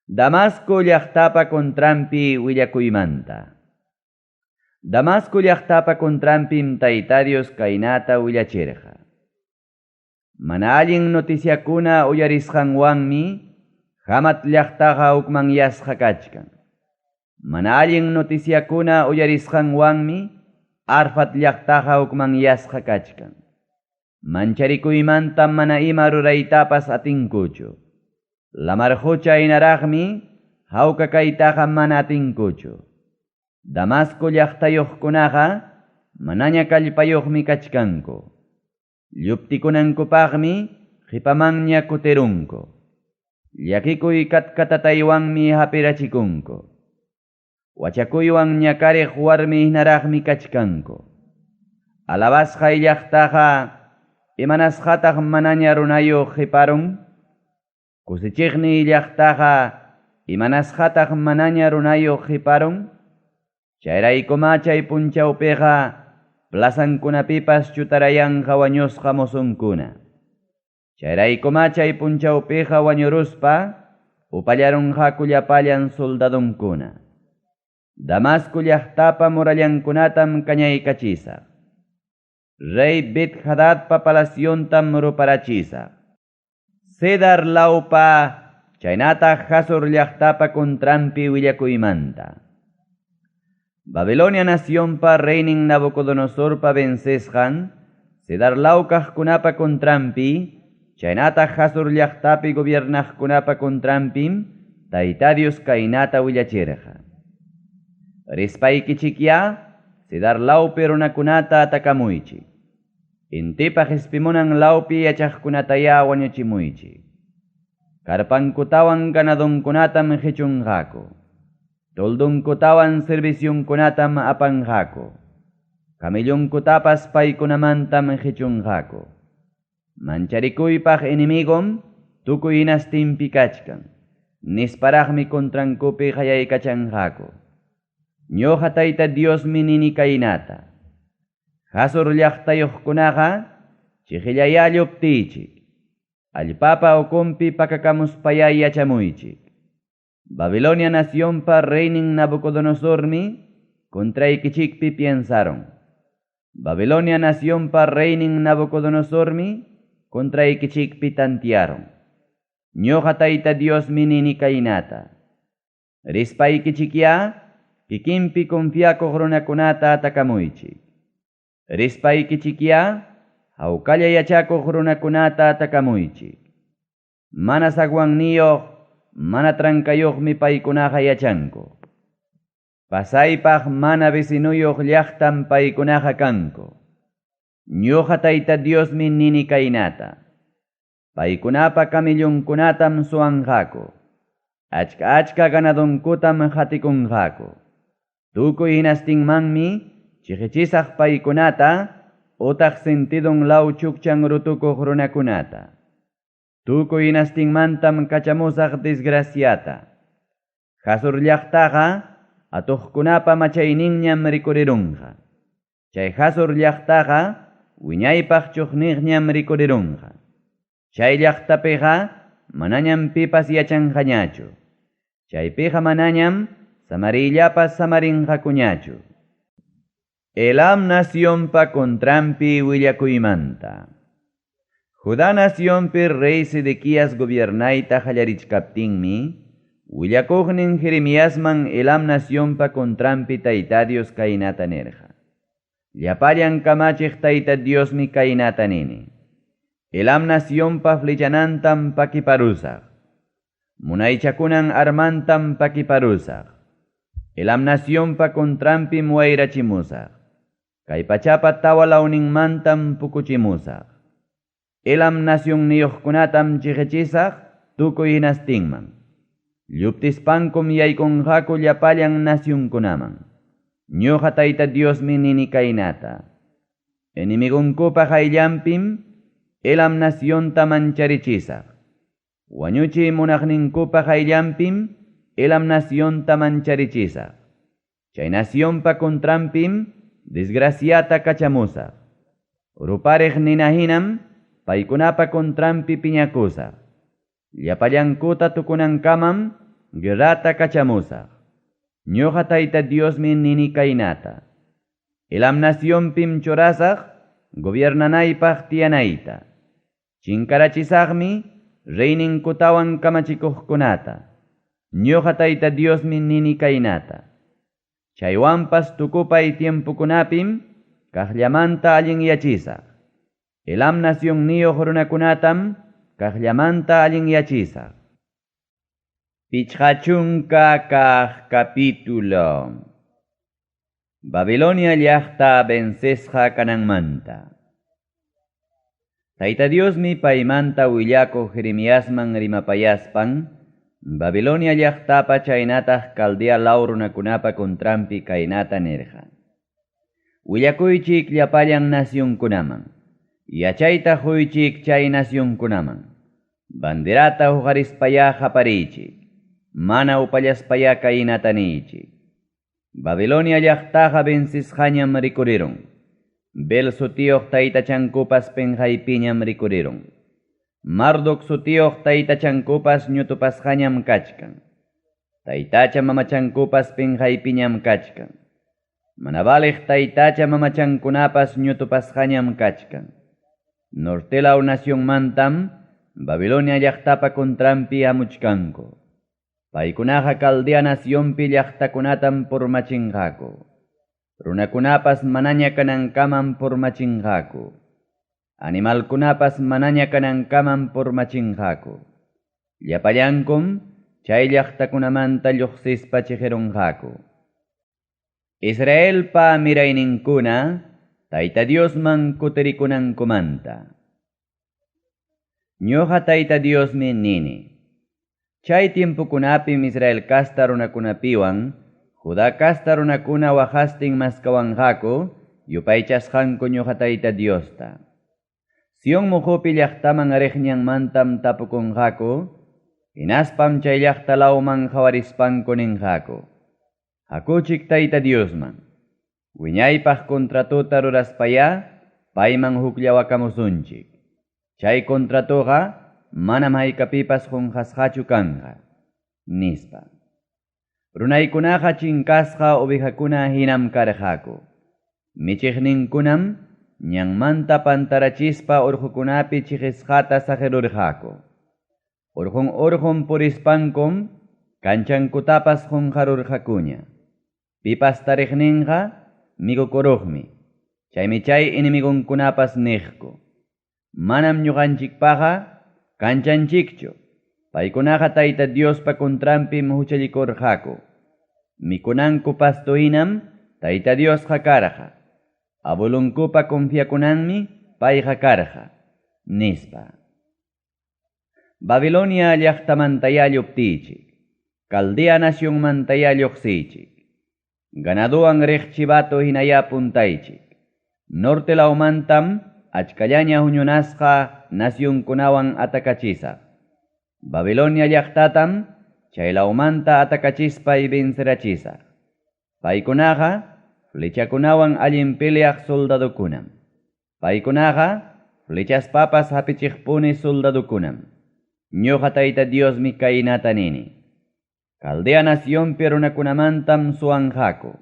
Damasco llaqtapa contranpi willakuymanta. Damasco llaqtapa contranpim Tayta Dios kaynata willachirqa. Mana allin noticiakuna uyarisqanwanmi Hamat llaqtaqa hukmanyasqa kachkan. Mana allin noticiakuna uyarisqanwanmi Arfat llaqtaqa hukmanyasqa kachkan. Mancharikuymantam mana ima ruraytapas atinkuchu. Lamar qucha hinaraqmi hawka kaytaqa mana atinkuchu. Damasco llaqtayuqkunaqa manaña kallpayuqmi kachkanku. Lluptikunankupaqmi qipamanña kutirunku. Llakikuy katkatataywanmi hapirachikunku. Wachakuywan ñakariq warmi hinaraqmi kachkanku. Alabasqay llaqtaqa imanasqataq manaña runayuq qiparun? Kusichiqniy llaqtaqa imanasqataq manaña runayuq qiparun? Chayraykumá chay punchawpiqa plazankunapipas chutarayanqa wañusqa mozonkuna. Chayraykumá chay punchawpiqa wañuruspa upallarunqaku llapallan soldadonkuna. Damasco llaqtapa murallankunatam kañaykachisaq. Rey Bet Hadadpa palaciontam ruparachisaq. Cedar lawpa chaynataq Hazor llaqtapa contranpi willakuymanta. Babilonia nacionpa reynin Nabucodonosorpa vencesqan Cedar law kaqkunapa contranpi chaynataq Hazor llaqtapi gobiernaqkunapa contranpim Tayta Dios kaynata willachirqa. Rispaykichikya Cedar lawpi runakunata atakamuychik. Intipa qispimunan lawpi yachaqkunataya wañuchimuychik. Karpankutawan ganadonkunatam qichunqaku. Toldunkutawan servicionkunatam apanqaku. CamellonKutapas paykunamantam qichunqaku. Mancharikuypaq enemigom tukuy hinastinpi kachkan. Nisparaqmi contrankupi qayaykachanqaku. Ñuqa Tayta Diosmi nini kaynata. Hazor llaqtayuqkunaqa chiqillayá lluptiychik. Allpapa ukunpi pakakamuspayá yachamuychik. Babilonia nacionpa reynin Nabucodonosormi contraykichikpi piensaron. Babilonia nacionpa reynin Nabucodonosormi contraykichikpi tantiaron. Ñuqa Tayta Diosmi nini kaynata. Rispaykichikya kikinpi confiakuq runakunata atakamuychik. Rispaykichikya hawkalla yachakuq runakunata atakamuychik. Mana zaguanniyuq, mana trankayuqmi paykunaqa yachanku. Pasaypaq mana vecinuyuq llaqtam paykunaqa kanku. Ñuqa Tayta Diosmi nini kaynata. Paykunapa camellonkunatam suwanqaku. Achka achka ganadonkutam hatikunqaku. Tukuy hinastinmanmi chiqichisaq paykunata utaq sentidun law chukchan rutukuq runakunata. Tukuy hinastinmantam kachamusaq desgraciata. Hazor llaqtaqa atuqkunapa machayninñam rikurirunqa. Chay Hazor llaqtaqa wiñaypaq chuqniqñam rikurirunqa. Chay llaqtapiqa manañam pipas yachanqañachu. Chaypiqa manañam samariyllapas samarinqakuñachu. Elam nacionpa contranpi willakuymanta. Judá nacionpi rey Sedequías gobiernayta qallarichkaptinmi, willakuqnin Jeremiasman Elam nacionpa contranpi Tayta Dios kaynata nirqa. Llapallan kamachiq Tayta Diosmi kaynata nini. Elam nacionpa flechanantam pakiparusaq. Munaychakunan armantam pakiparusaq. Elam nacionpa contranpim wayrachimusaq. Kay pachapa tawa lawninmantam pukuchimusaq. Elam nacionniyuqkunatam chiqichisaq tukuy hinastinman. Lluptispankum yaykunqaku llapallan nacionkunaman. Ñuqa Tayta Diosmi nini kaynata. Enemigonkupa qayllanpim Elam nacionta mancharichisaq. Wañuchiy munaqninkupa qayllanpim Elam nacionta mancharichisaq. Chay nacionpa contranpim desgraciata kachamusaq. Rupariq nina hinam paykunapa contranpi piñakusaq. Llapallankuta tukunankamam guerrata kachamusaq. Ñuqa Tayta Diosmi nini kaynata. Elam nacionpim churasaq gobiernanaypaq tiyanayta. Chinkarachisaqmi reyninkutawan kamachikuqkunata. Ñuqa Tayta Diosmi nini kaynata. Chaywanpas tukupay tiempokunapim kaqllamanta allinyachisaq. Elam nacionniyuq runakunatam kaqllamanta allinyachisaq. 50 kaq capítulo. Babilonia llaqta vencesqa kananmanta. Tayta Diosmi paymanta willakuq Jeremiasman rimapayaspan, Babilonia llaqtapa chaynataq Caldea law runakunapa contranpi kaynata nirqa. Willakuychik llapallan nacionkunaman, yachayta huychik chay nacionkunaman, banderata huqarispaya qapariychik, mana upallaspaya kaynata niychik. Babilonia llaqtaqa vencisqañam rikurirun. Bel sutiyuq taytachankupas penqaypiñam rikurirun. Marduk sutiyuq taytachankupas ñutupasqañam kachkan. Taytacha mamachankupas penqaypiñam kachkan. Mana valiq taytacha mamachankunapas ñutupasqañam kachkan. Norte law nacionmantam Babilonia llaqtapa contranpi hamuchkanku. Paykunaqa Caldea nacionpi llaqtakunatam purmachinqaku. Runakunapas manaña kanankamam purmachinqaku. Animalkunapas manaña kanankamam purmachinqaku. Llapallankum chay llaqtakunamanta lluqsispa chiqirunqaku. Israelpa mirayninkuna Tayta Diosman kutirikunankumanta. Ñuqa Tayta Diosmi nini. Chay tiempokunapim Israel kasta runakunapiwan, Judá kasta runakuna waqastin maskawanqaku, yupaychasqanku ñuqa Tayta Diosta. Sion muqupi llaqtaman riq ñanmantam tapukunqaku, hinaspam chay llaqta lawman qawarispanku ninqaku. Hakuchik Tayta Diosman. Wiñaypaq contratota ruraspaya, payman hukllawakamusunchik. Chay contratoqa manam haykapipas qunqasqachu kanqa, nispa. Runaykunaqa chinkasqa ovejakuna hinam karqaku. Michiqninkunam ñanmanta pantarachispa urqukunapi chiqisqata saqirurqaku. Urqun urqun purispankum kanchankutapas qunqarurqakuña. Pipas tariqninqa mikukuruqmi. Chaymi chay enemigunkunapas niqku. Manam ñuqanchikpaqa kanchanchikchu. Paykunaqa Tayta Diospa contranpim huchallikurqaku. Mikunanku pasto hinam Tayta Diosqa karqa. Abuelunkupa confiakunanmi payqa karqa, nispa. Babilonia llaqtamantaya lluptichik. Caldea nacionmantaya lluqsiychik. Ganaduwan riq chivato hinaya puntaychik. Norte lawmantam achkallaña huñunasqa nacionkunawan atakachisaq. Babilonia llaqtatam chay lawmanta atakachispay vencerachisaq. Paykunaqa flechakunawan allin peleaq soldadokunam. Paykunaqa flechaspapas hapichiqpuni soldadokunam. Ñuqa Tayta Diosmi kaynata nini. Caldea nacionpi runakunamantam suwanqaku.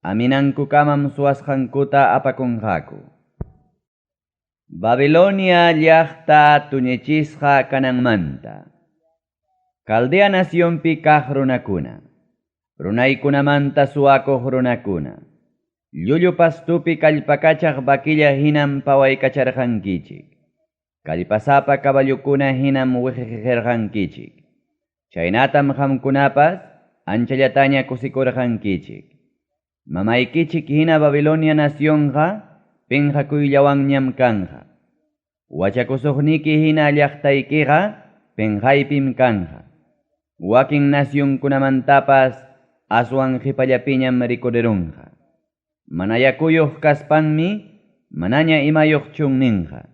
Aminankukamam suwasqankuta apakunqaku. Babilonia llaqta tuñichisqa kananmanta. Caldea nacionpi kaq runakuna. Runaykunamanta suwakuq runakuna. Llullu pastupi kallpakachaq vaquilla hinam pawaykacharqankichik. Kallpasapa caballukuna hinam wiqiqirqankichik. Chaynatam qamkunapas anchallataña kusikurqankichik. Mamaykichik hina Babilonia nacionqa penqakuyllawanñam kanqa. Wachakusuqniki hina llaqtaykiqa penqaypim kanqa. Wakin nacionkunamantapas aswan qipallapiñam rikurirunqa. Mana yakuyuq kaspanmi manaña imayuq chunninqa.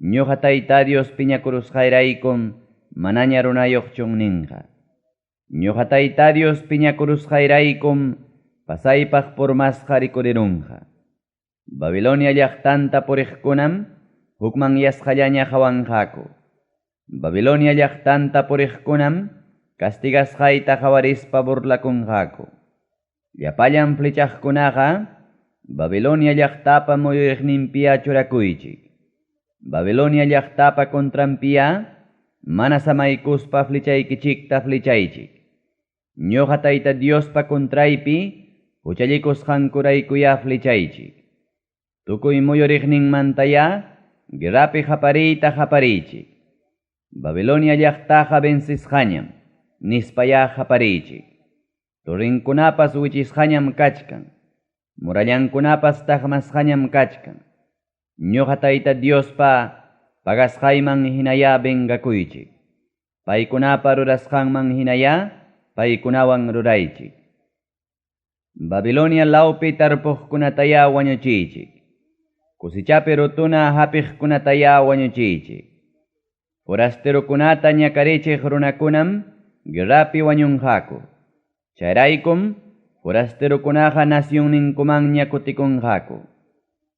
Ñuqa Tayta Dios piñakurusqayraykum manaña runayuq chunninqa. Ñuqa Tayta Dios piñakurusqayraykum pasaypaq purmasqa rikurirunqa. Babilonia llaqtanta puriqkunam hukmanyasqallaña qawanqaku. Babilonia llaqtanta puriqkunam castigasqayta qawarispa burlakunqaku. Llapallan flechaqkunaqa Babilonia llaqtapa muyuriqninpiya churakuychik. Babilonia llaqtapa contranpiya mana samaykuspa flechaykichikta flechaychik. Ñuqa Tayta Diospa contraypi huchallikusqankuraykuya flechaychik. Tukuy muyuriqninmantaya guerrapi qapariyta qapariychik. Babilonia llaqtaqa vencisqañam, nispaya qapariychik. Torrenkunapas wichisqañam kachkan. Murallankunapas taqmasqañam kachkan. Ñuqa Tayta Diospa pagasqayman hinaya vengakuychik. Paykunapa rurasqanman hinaya paykunawan ruraychik. Babilonia lawpi tarpuqkunataya wañuchiychik. Kusichapi rutuna hapiqkunataya wañuchiychik. Forasterokunata ñakarichiq runakunam guerrapi wañunqaku. Chayraykum forasterokunaqa nacionninkumanña kutikunqaku.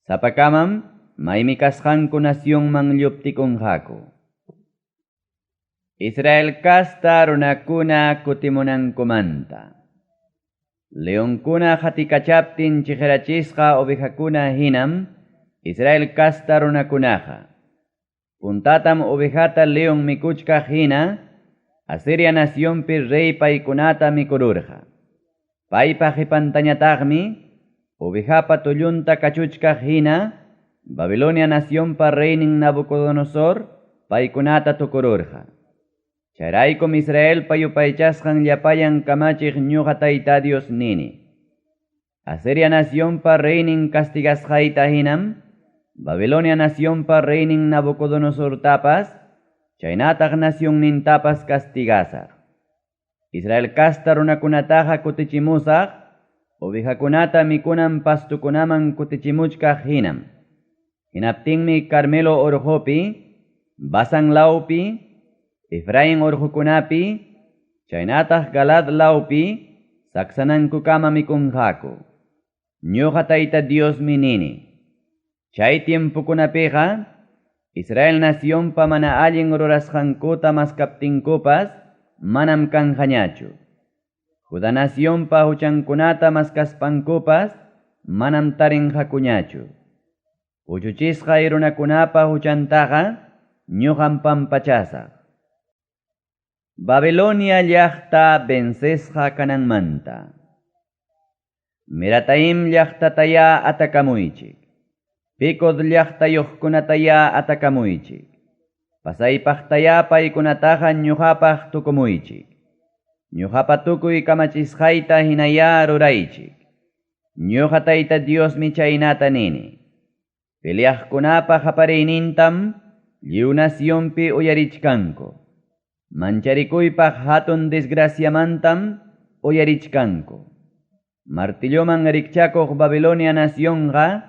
Sapakamam maymi kasqanku nacionman lluptikunqaku. Israel kasta runakuna kutimunankumanta. Leonkuna qatikachaptin chiqirachisqa ovejakuna hinam Israel kasta runakunaqa. Puntatam ovejata leon mikuchkaq hina Asiria nacionpi rey paykunata mikururqa. Paypa qipantañataqmi ovejapa tullunta kachuchkaq hina Babilonia nacionpa reynin Nabucodonosor paykunata tukururqa. Chayraykum Israelpa yupaychasqan llapallan kamachiq ñuqa Tayta Dios nini. Asiria nacionpa reynin castigasqayta hinam Babilonia nacionpa reynin Nabucodonosortapas chaynataq nacionnintapas castigasaq. Israel kasta runakunataqa kutichimusaq ovejakunata mikunan pastukunaman kutichimuchkaq hinam. Hinaptinmi Carmelo urqupi, Basan lawpi, Efraín urqukunapi, chaynataq Galad lawpi saksanankukama mikunqaku. Ñuqa Tayta Diosmi nini. Chay tiempokunapiqa Israel nacionpa mana allin rurasqankuta maskaptinkupas manam kanqañachu. Judá nacionpa huchankunata maskaspankupas manam tarinqakuñachu. Puchuchisqa runakunapa huchantaqa ñuqam pampachasaq. Babilonia llaqta vencesqa kananmanta. Merataim llaqtataya atakamuychik. Pekod llaqtayuqkunataya atakamuychik. Pasaypaqtaya paykunataqa ñuqapaq tukumuychik. Ñuqapa tukuy kamachisqayta hinaya ruraychik. Ñuqa Tayta Diosmi chaynata nini. Peleaqkunapa qapariynintam lliw nacionpi uyarichkanku. Mancharikuypaq hatun desgraciamantam uyarichkanku. Martilloman rikchakuq Babilonia nacionqa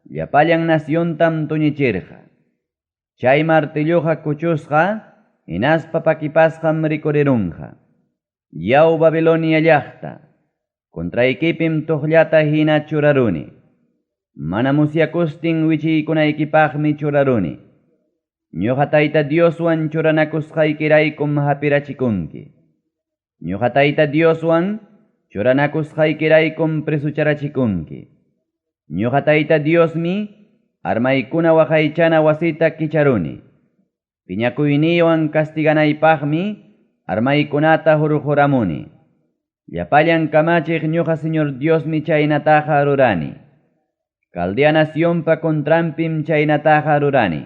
llapallan naciontam tuñichirqa. Chay martilloqa kuchusqa hinaspa pakipasqam rikurirunqa. Yaw Babilonia llaqta, contraykipim tuqllata hina churaruni. Mana musyakustin wichiykunaykipaqmi churaruni. Ñuqa Tayta Dioswan churanakusqaykiraykum hapirachikunki. Ñuqa Tayta Dioswan churanakusqaykiraykum presucharachikunki. Ñuqa Tayta Diosmi armaykuna waqaychana wasita kicharuni. Piñakuyniywan castiganaypaqmi armaykunata hurquramuni. Llapallan kamachiq ñuqa Señor Diosmi chaynataqa rurani. Caldea nacionpa contranpim chaynataqa rurani.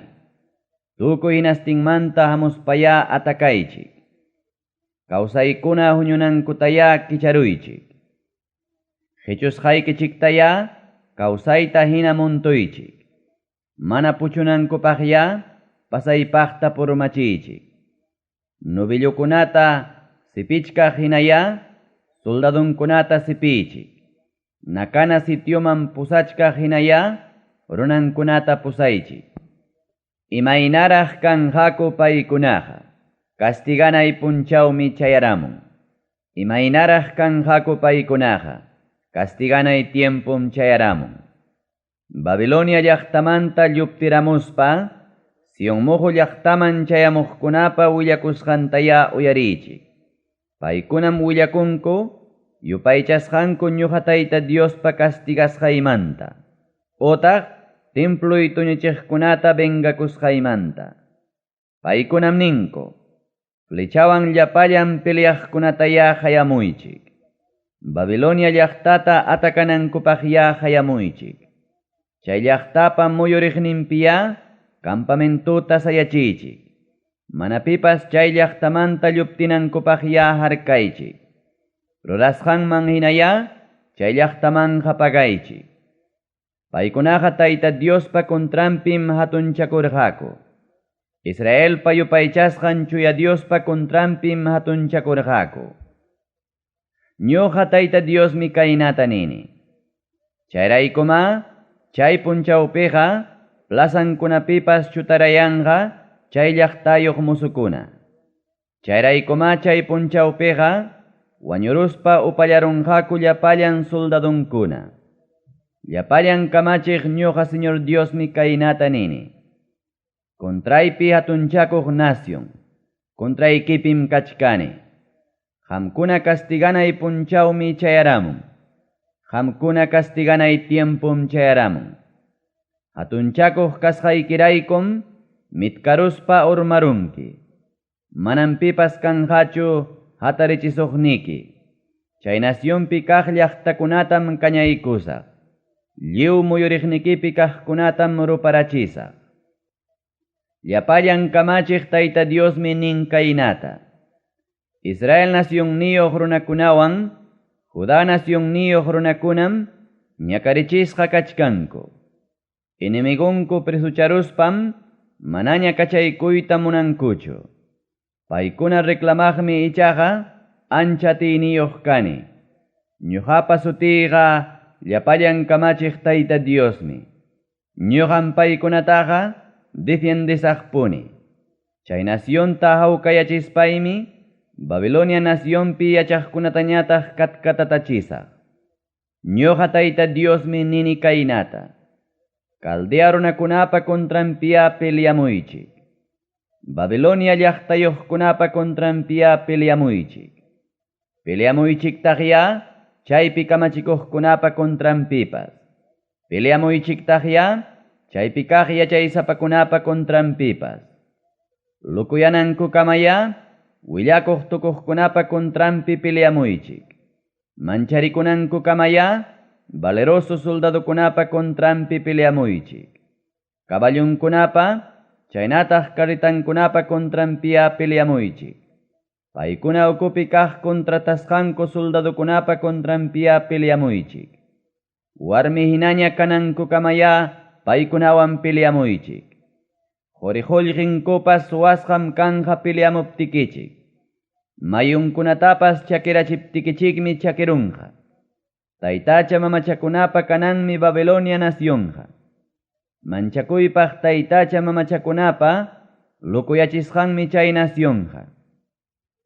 Tukuy hinastinmanta hamuspaya atakaychik. Kawsaykuna huñunankutaya kicharuychik. Qichusqaykichiktaya kawsayta hina muntuychik. Mana puchunankupaqya pasaypaqta purmachiychik. Novillokunata sipichkaq hinaya soldadunkunata sipiychik. Nakana sitioman pusachkaq hinaya runankunata pusaychik. Imaynaraq kanqaku paykunaqa, castiganay punchawmi chayaramun. Imaynaraq kanqaku paykunaqa, castiganay tiempom chayaramun. Babilonia llaqtamanta lluptiramuspa, Sion muqu llaqtaman chayamuqkunapa willakusqantaya uyariychik. Paykunam willakunku yupaychasqanku ñuqa Tayta Diospa castigasqaymanta, otaq temploy tuñichiqkunata vengakusqaymanta. Paykunam ninku, flechawan llapallan peleaqkunatayá qayamuychik. Babilonia llaqtata atacanankupaqyá qayamuychik. Chay llaqtapa muyuriqninpiyá campamentota sayachiychik. Mana pipas chay llaqtamanta lluptinankupaqyá harkaychik. Rurasqanman hinayá chay llaqtamanqa pagaychik. Paykunaqa Tayta Diospa contranpim hatunchakurqaku. Israelpa yupaychasqan chuya Diospa contranpim hatunchakurqaku. Ñuqa Tayta Diosmi kaynata nini. Chayraykuma chay punchawpiqa plazankunapipas chutarayanqa chay llaqtayuq musukuna. Chayraykuma chay punchawpiqa wañuruspa upallarunqaku llapallan soldadonkuna. Llapallan kamachiq ñuqa Señor Diosmi kaynata nini. Contraypi hatunchakuq nación, contraykipim kachkani. Qamkuna castiganay punchawmi chayaramun. Qamkuna castiganay tiempom chayaramun. Hatunchakuq kasqaykiraykum mitkaruspa urmarunki. Manam pipas kanqachu hatarichisuqniki. Chay nacionpi kaq llaqtakunatam kañaykusaq. Lliw muyuriqnikipi kaqkunatam ruparachisaq. Llapallan kamachiq Tayta Diosmi nin kaynata. Israel nacionniyuq runakunawan, Judá nacionniyuq runakunam ñakarichisqa kachkanku. Enemigonku presucharuspam manaña kachaykuyta munankuchu. Paykuna reclamaqmi ichaqa ancha atiyniyuq kani. Ñuqapa sutiyqa llapallan kamachiq Tayta Diosmi. Ñuqam paykunataqa defiendesaqpuni. Chay nacionta hawkayachispaymi Babilonia nacionpi yachaqkunatañataq katkatatachisaq. Ñuqa Tayta Diosmi nini kaynata. Caldea runakunapa contranpiya peleamuychik. Babilonia llaqtayuqkunapa contranpiya peleamuychik. Peleamuychiktaqya chaypi kamachikuqkunapa contranpipas. Peleamuychiktaqya chaypi kaq yachaysapakunapa contranpipas. Lukuyanankukamaya willakuq tukuqkunapa contranpi peleamuychik. Mancharikunankukamaya valeroso soldadokunapa contranpi peleamuychik. Caballunkunapa chaynataq carretankunapa contranpiya peleamuychik. Paykuna ukupi kaq contratasqanku soldadokunapa contranpiya peleamuychik. Warmi hinaña kanankukamaya paykunawan peleamuychik. Quri-qullqinkupas suwasqam kanja peleamuptikichik. Mayunkunatapas chakirachiptikichikmi chakirunqa. Taytacha mamachakunapa kananmi Babilonia nacionqa. Manchakuypaq taytacha mamachakunapa lukuyachisqanmi chay nacionqa.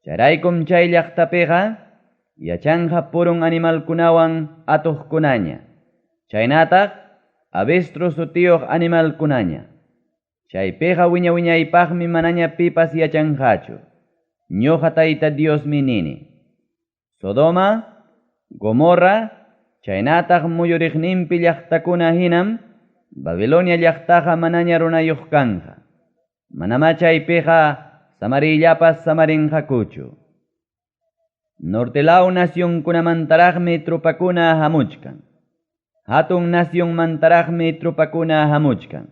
Chayraykum chay llaqtapiqa yachanqa purun animalkunawan atuqkunaña. Chaynataq avestruz sutiyuq animalkunaña. Chaypiqa wiña wiñaypaqmi manaña pipas yachanqachu. Ñuqa Tayta Diosmi nini. Sodoma, Gomorra, chaynataq muyuriqninpi llaqtakuna hinam Babilonia llaqtaqa manaña runayuq kanja. Manamá chaypiqa samariyllapas samarinqakuchu. Norte law nacionkunamantaraqmi trupakuna hamuchkan. Hatun nacionmantaraqmi trupakuna hamuchkan.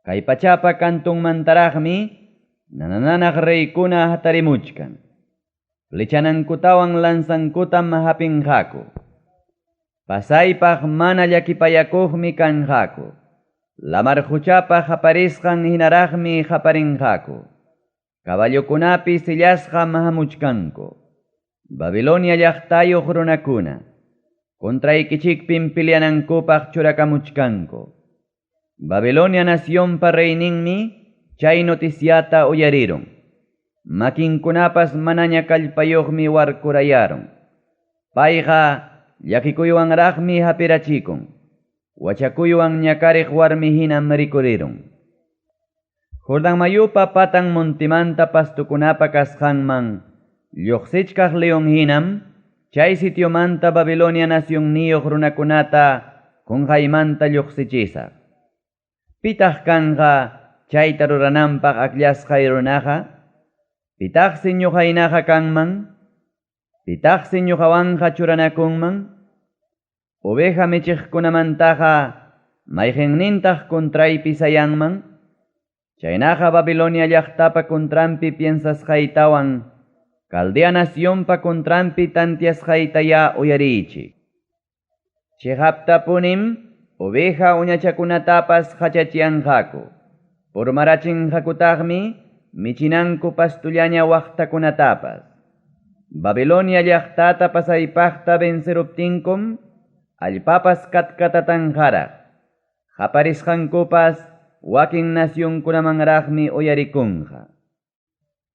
Kay pachapa kantunmantaraqmi nanananaq reykuna hatarimuchkan. Flechanankutawan lanzankutam hapinqaku. Pasaypaq mana llakipayakuqmi kanqaku. Lamar quchapa qaparisqan hinaraqmi qaparinqaku. Caballokunapi sillasqam hamuchkanku. Babilonia llaqtayuq runakuna. Contraykichikpim peleanankupaq churakamuchkanku. Babilonia nacionpa reyninmi chay noticiata uyarirun. Makinkunapas manaña kallpayuqmi warkurayarun. Payqa llakikuywanraqmi hapirachikun. Wachakuywan ñakariq warmi hinam rikurirun. Jordán mayupa patan montimanta pastukunapa kasqanman, Lluqsichkaq leon hinam chay sitiomanta Babilonia nacionniyuq runakunata qunqaymanta lluqsichisaq. Pitaq kanqa chayta rurananpaq akllasqay runaqa? Pitaqsi ñuqaynaqa kanman? Pitaqsi ñuqawanqa churanakunman? Oveja michiqkunamantaqa mayqinnintaq contraypi sayanman? Chaynaqa Babilonia llaqtapa contranpi piensasqaytawan Caldea nacionpa contranpi tanteasqaytayá uyariychik. Chiqaptapunim oveja uñachakunatapas qachachiyanqaku. Purmarachinqakutaqmi michinanku pastullaña waqtakunatapas. Babilonia llaqtata pasaypaqta venceruptinkum allpapas katkatatanqaraq. Qaparisqankupas wakin nacionkunamanraqmi uyarikunqa.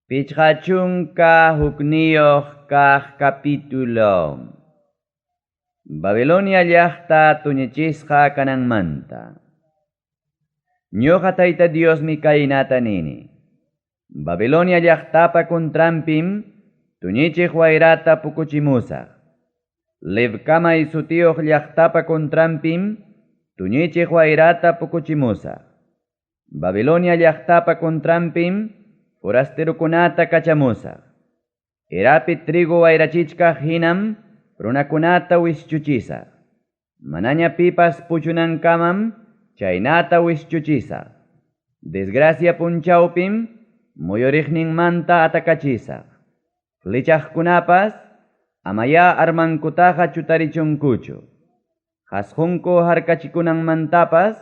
51 kaq capítulo. Babilonia llaqta tuñichisqa kananmanta. Ñuqa Tayta Diosmi kaynata nini. Babilonia llaqtapa contranpim tuñichiq wayrata pukuchimusaq. Lebkamay sutiyuq llaqtapa contranpim tuñichiq wayrata pukuchimusaq. Babilonia llaqtapa contranpim forasterokunata kachamusaq. Erapi trigo wayrachichkaq hinam runakunata wischuchisaq. Manaña pipas puchunankamam chaynata wischuchisaq. Desgracia punchawpim muyuriqninmanta atakachisaq. Flechaqkunapas amaya armankutaqa chutarichunkuchu. Qasqunku harkachikunanmantapas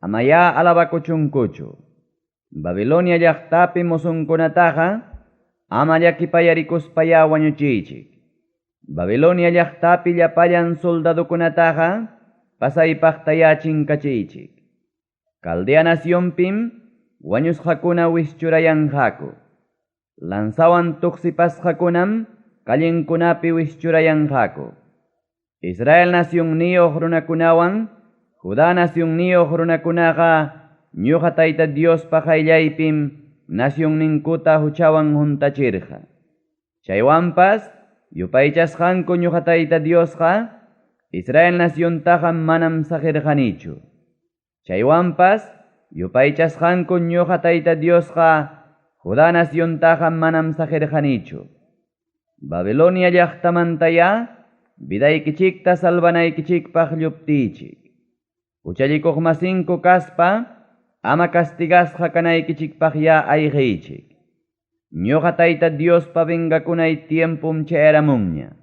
amaya alabakuchunkuchu. Babilonia llaqtapi musunkunataqa ama llakipayarikuspaya wañuchiychik. Babilonia llaqtapi llapallan soldadokunataqa pasaypaqtaya chinkachiychik. Caldea nacionpim wañusqakuna wischurayanqaku. Lanzawan tuqsipasqakunam callenkunapi wischurayanqaku. Israel nacionniyuq runakunawan Judá nacionniyuq runakunaqa ñuqa Tayta Diospa qayllaypim nacionninkuta huchawan juntachirqa. Chaywanpas yupaychasqanku ñuqa Tayta Diosqa Israel naciontaqa manam saqirqanichu. Chaywanpas yupaychasqanku ñuqa Tayta Diosqa Judá naciontaqa manam saqirqanichu. Babilonia llaqtamantaya vidaykichikta salvanaykichikpaq lluptiychik. Huchallikuqmasinku kaspa ama castigasqa kanaykichikpaqya ayqiychik. Ñuqa Tayta Diospa vengakunay tiempum chayaramunña.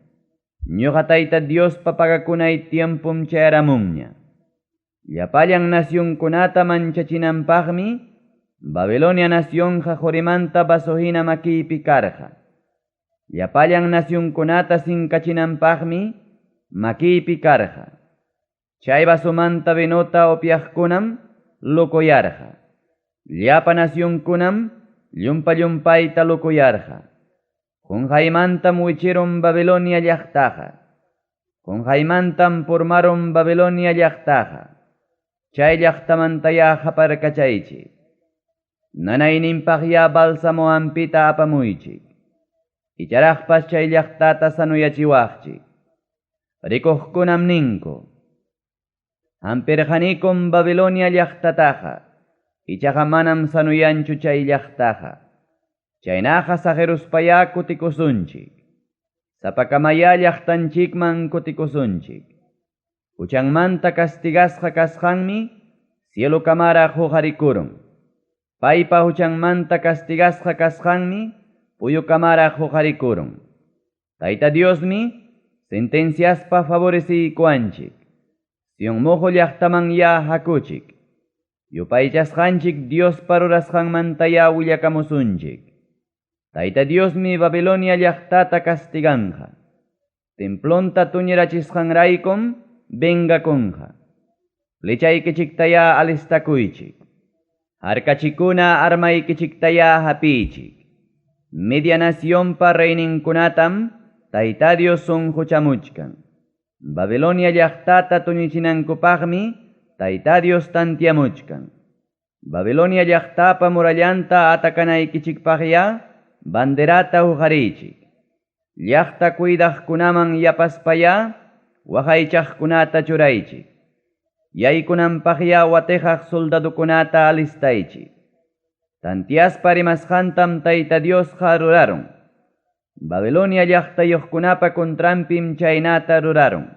Ñuqa Tayta Diospa pagakunay tiempum chayaramunña. Llapallan nacionkunata manchachinanpaqmi Babilonia nacionqa qurimanta vaso hina makiypi karqa. Llapallan nacionkunata sinkachinanpaqmi makiypi karqa. Chay vasomanta vinota upyaqkunam lokoyarqa. Llapa nacionkunam llumpa llumpayta lokoyarqa. Qunqaymantam wichirun Babilonia llaqtaqa. Qunqaymantam purmarun Babilonia llaqtaqa. Chay llaqtamantaya qaparkachaychik. Nanayninpaqya bálsamo hampita apamuychik. Icharaqpas chay llaqtata sanuyachiwaqchik. Rikuqkunam ninku. Hampirqanikum Babilonia llaqtataqa. Ichaqa manam sanuyanchu chay llaqtaqa. Chaynaqa saqeruspaya kutikusunchik. Sapakamaya llaqtanchikman kutikusunchik. Huchanmanta castigasqa kasqanmi cielo kamaraq huqarikurun. Paypa huchanmanta castigasqa kasqanmi puyu kamaraq huqarikurun. Tayta Diosmi sentenciaspa favoreciykuwanchik. Sion mojo llaqtaman ya hakuchik. Yupaychasqanchik Diospa rurasqanmantaya willakamusunchik. Tayta Diosmi Babilonia llaqtata castiganqa. Templonta tuñirachisqanraykum vengakunqa. Flechaykichiktaya alistakuychik. Harkachikuna armaykichiktaya hapiychik. Media nacionpa reyninkunatam Tayta Dios sunquchamuchkan. Babilonia llaqtata tuñichinankupaqmi Tayta Dios tantiamuchkan. Babilonia llaqtapa murallanta atakanaykichikpaqya banderata huqariychik. Llaqta cuidaqkunaman yapaspayá waqaychaqkunata churaychik. Yaykunanpaqyá wateqaq soldadokunata alistaychik. Tantiaspa rimasqantam Tayta Diosqa rurarun. Babilonia llaqtayuqkunapa contranpim chaynata rurarun.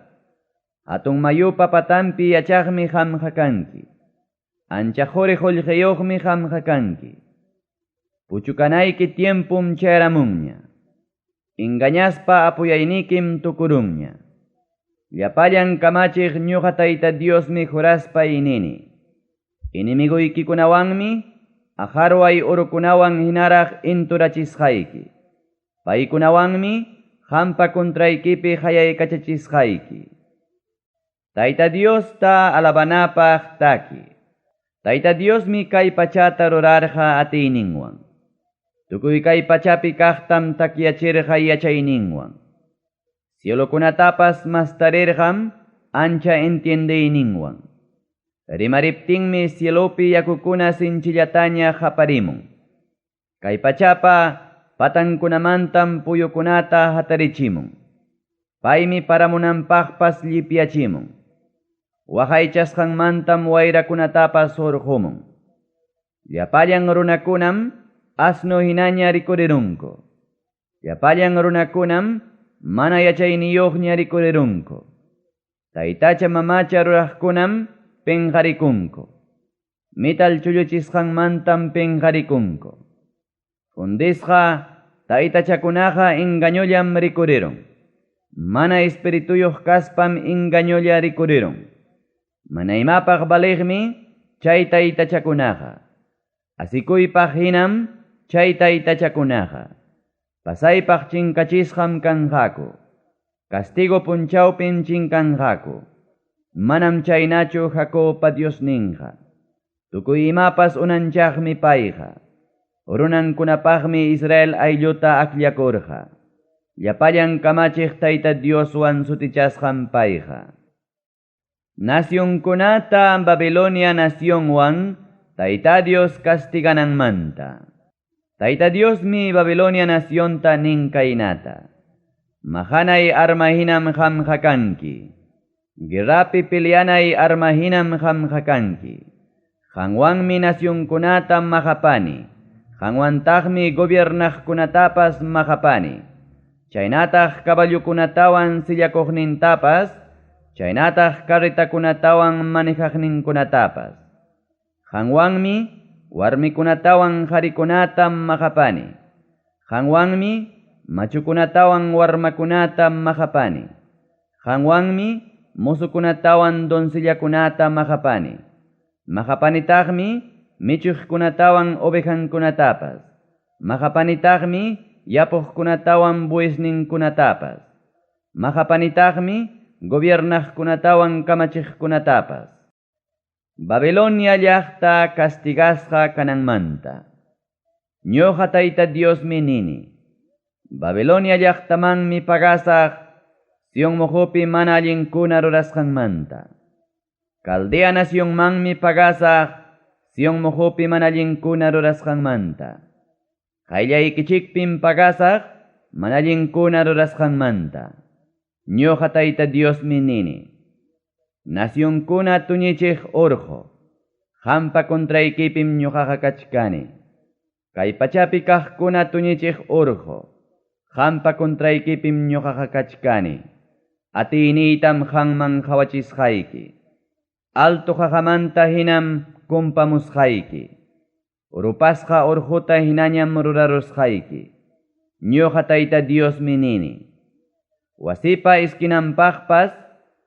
Hatun mayupa patanpi yachaqmi qamqa kanki. Ancha quri qullqiyuqmi qamqa kanki. Puchukanayki tiempum chayaramunña. Engañaspa apuyaynikim tukurunña. Llapallan kamachiq ñuqa Tayta Diosmi juraspa nini. Enemigoykikunawanmi aqarway urukunawan hinaraq inturachisqayki. Paykunawanmi qampa contraykipi qayaykachachisqayki. Tayta Diosta alabanapaq taki. Tayta Diosmi kay pachata rurarqa atiyninwan. Tukuy kay pachapi kaqtam takyachirqa yachayninwan. Cielokunatapas mastarirqam ancha entiendeyninwan. Rimariptinmi cielopi yakukuna sinchillataña qaparimun. Kay pachapa patankunamantam puyukunata hatarichimun. Paymi paramunanpaqpas llipyachimun. Waqaychasqanmantam wayrakunatapas hurqumun. Llapallan runakunam asno hinaña rikurirunku. Llapallan runakunam mana yachayniyuqña rikurirunku. Taytacha mamacha ruraqkunam penqarikunku. Metal chulluchisqanmantam penqarikunku. Fundisqa taytachakunaqa engañollam rikurirun. Mana espirituyuq kaspam engañolla rikurirun. Mana imapaq valiqmi chay taytachakunaqa. Asikuypaq hinam chay taytachakunaqa. Pasaypaq chinkachisqam kanqaku. Castigo punchawpim chinkanqaku. Manam chaynachu Jacobpa Diosninqa. Tukuy imapas unanchaqmi payqa. Runankunapaqmi Israel aylluta akllakurqa. Llapallan kamachiq Tayta Dioswan sutichasqan payqa. Nacionkunata Babilonia nacionwan Tayta Dios castigananmanta. Tayta Diosmi Babilonia nacionta nin kaynata. Mahanay arma hinam qamqa kanki. Guerrapi peleanay arma hinam qamqa kanki. Qanwanmi nacionkunata maqapani. Qanwantaqmi gobiernaqkunatapas maqapani. Chaynataq caballokunatawan sillakuqnintapas, chaynataq carretakunatawan manejaqninkunatapas. Qanwanmi warmikunatawan qharikunata maqapani. Qanwanmi machukunatawan warmakunata maqapani. Qanwanmi mozokunatawan doncellakunata maqapani. Maqapanitaqmi michuqkunatawan ovejankunatapas. Maqapanitaqmi yapuqkunatawan buesninkunatapas. Maqapanitaqmi gobiernaqkunatawan kamachiqkunatapas. Babilonia llaqta castigasqa kananmanta. Ñuqa Tayta Diosmi nini. Babilonia llaqtamanmi pagasaq Sion mojopi mana allinkuna rurasqanmanta. Caldea nacionmanmi pagasaq Sion mojopi mana allinkuna rurasqanmanta. Qayllaykichikpim pagasaq mana allinkuna rurasqanmanta. Ñuqa Tayta Diosmi nini. Nacionkuna tuñichiq urqu. Qampa contraykipim ñuqaqa kachkani. Kay pachapi kaqkuna tuñichiq urqu. Qampa contraykipim ñuqaqa kachkani. Atiyniytam qanman qhawachisqayki. Alto qaqamanta hinam kumpamusqayki. Rupasqa urquta hinañam rurarusqayki. Ñuqa Tayta Diosmi nini. Wasipa esquinanpaqpas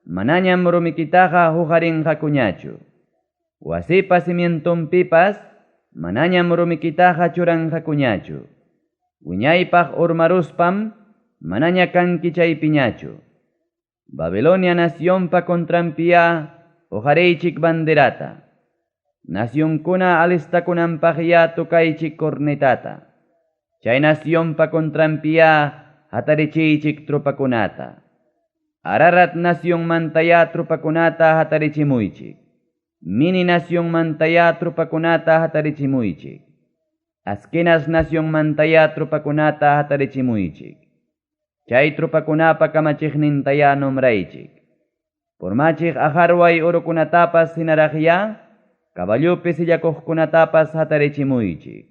manañam rumikitaqa huqarinqakuñachu. Wasipa cimientonpipas manañam rumikitaqa churanqakuñachu. Wiñaypaq urmaruspam manaña kanki chaypiñachu. Babilonia nacionpa contranpiya huqariychik banderata. Nacionkuna alistakunanpaqya tukaychik cornetata. Chay nacionpa contranpiya hatarichiychik tropakunata. Ararat nacionmantaya tropakunata hatarichimuychik. Mini nacionmantaya tropakunata hatarichimuychik. Askenas nacionmantaya tropakunata hatarichimuychik. Chay tropakunapa kamachiqnintayá nombraychik. Purmachiq aqarway urukunatapas hinaraqyá, caballopi sillakuqkunatapas hatarichimuychik.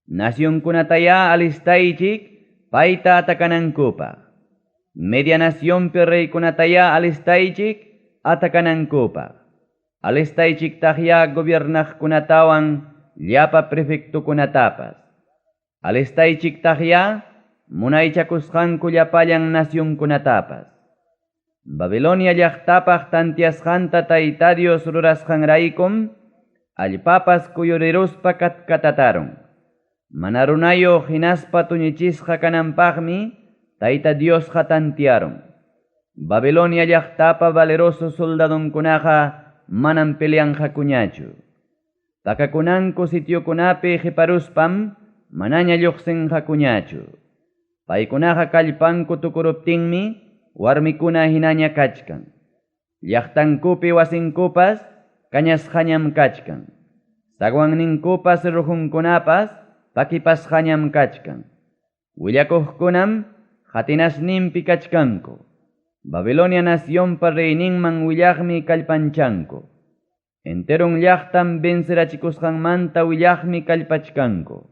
Nacionkunatayá alistaychik, payta atakanankupaq. Media nacionpi reykunatayá alistaychik, atakanankupaq. Alistaychiktaqyá gobiernaqkunatawan llapa prefectokunatapas. Alistaychiktaqyá munaychakusqanku llapallan nacionkunatapas. Babilonia llaqtapaq tantiasqanta Tayta Dios rurasqanraykum, allpapas kuyuriruspa katkatatarun. Mana runayuq hinaspa tuñichisqa kananpaqmi Tayta Diosqa tantiarun. Babilonia llaqtapa valeroso soldadonkunaqa manam peleanqakuñachu. Pakakunanku sitiokunapi qiparuspam manaña lluqsinqakuñachu. Paykunaqa kallpanku tukuruptinmi warmikuna hinaña kachkan. Llaqtankupi wasinkupas kañasqañam kachkan. Zaguanninkupas rujunkunapas pakipasqañam kachkan. Willakuqkunam qatinasninpi kachkanku. Babilonia nacionpa reyninman willaqmi kallpanchanku. Enteron llaqtam vencerachikusqanmanta willaqmi kallpachkanku.